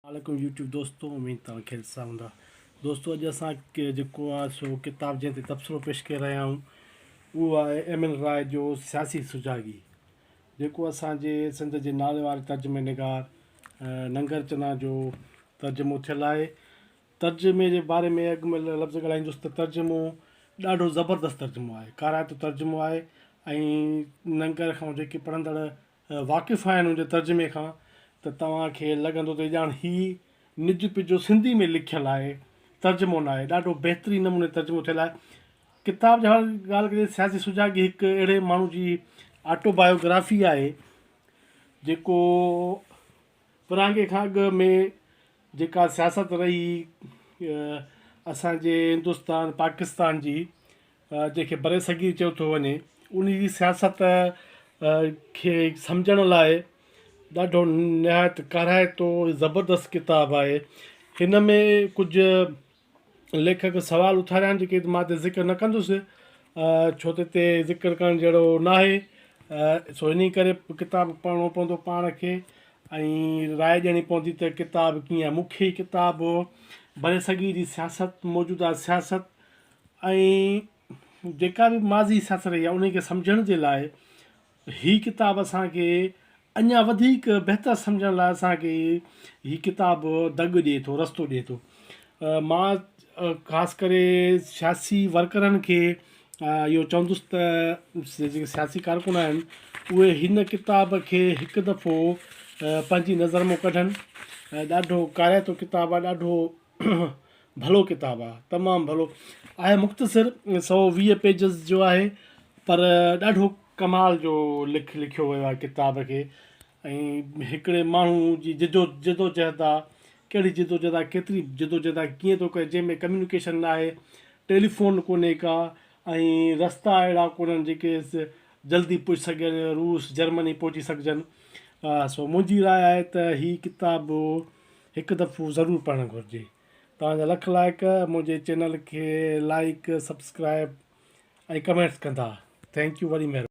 عليڪم يوٽيوب دوستو اميد توهان خير سان هوندا دوستو اڄ اسان جيڪو آهي سو ڪتاب جنهن تي تبصرو پيش ڪري رهيا آهيون اهو آهي ايم اين راء جو سياسي سجاڳي جيڪو اسان جي سنڌ جي نالي واري ترجمي نگار ننگر چنا جو ترجمو ٿيل آهي ترجمي جي باري ۾ اڳ ۾ لفظ ڳالهائيندس ته ترجمو ڏاڍو زبردست ترجمو آهي ڪارائتو ترجمو آهي ۽ ننگر کان جيڪي پڙهندڙ واقف آهن ان جي ترجمي کان ته توهان کي لڳندو ته ڄاڻ هي نج پجو سنڌي ۾ لکيل آهي ترجمو ناهي ڏاڍو بهترين نموني ترجمو ٿيل آهي ڪتاب جي حوالي ڳالهه ڪجي سياسي سجاڳي هڪ اهڙي ماڻهو جي آٽو بايوگرافي آهي جيڪو ورهاڱي کان اڳ ۾ جيڪا سياست رهي اسان جي هندستان پاڪستان جي جنهن کي برصغير چيو ٿو وڃي ان جي سياست کي سمجهڻ لاء ڏاڍو نهايت ڪارائتو زبردست ڪتاب آهي هن ۾ ڪجهه ليکڪ سوال اٿاريا آهن جيڪي مان هتي ذڪر نه ڪندس ڇو ته هتي ذڪر ڪرڻ جهڙو نه آهي سو انهي ڪري ڪتاب پڙهڻو پوندو پاڻ کي ۽ راء ڏيڻي پوندي ته ڪتاب ڪيئن آهي مون کي هي ڪتاب برصغير جي سياست موجوده سياست ۽ جيڪا به ماضي سياست رهي آهي انهي کي سمجهڻ جي لاء هي ڪتاب اسان کي اڃا وڌيڪ بهتر سمجهڻ لاء اسان کي هي ڪتاب دڳ ڏئي ٿو رستو ڏئي ٿو مان خاص ڪري سياسي ورڪرن کي اهو چوندس ته جيڪي سياسي ڪارڪن آهن اهي هن ڪتاب کي هڪ دفعو پنهنجي نظر مان ڪڍن ڏاڍو ڪارائتو ڪتاب آهي ڏاڍو ڀلو ڪتاب آ تمام ڀلو آهي مختصر 120 پيجز جو آهي پر ڏاڍو ڪمال جو لک لکيو ويو آهي ڪتاب کي ۽ هڪڙي ماڻهو جي جدو جدوجهد آ ڪهڙي جدوجهد آ ڪيتري جدوجهد آ ڪيئن ٿو ڪري جنهن ۾ ڪميونيڪيشن نه آهي ٽيليفون ڪونهي ڪا ۽ رستا اهڙا ڪونهن جيڪي جلدي پهچي سگهن روس جرمني پهچي سگهجن سو منهنجي راء آهي ته هي ڪتاب هڪ دفعو ضرور پڙهڻ گهرجي. توهان جا لک لائق منهنجي چينل کي لائيڪ سبسڪرائب ۽ ڪمينٽس ڪندا thank you وڏي مهرباني.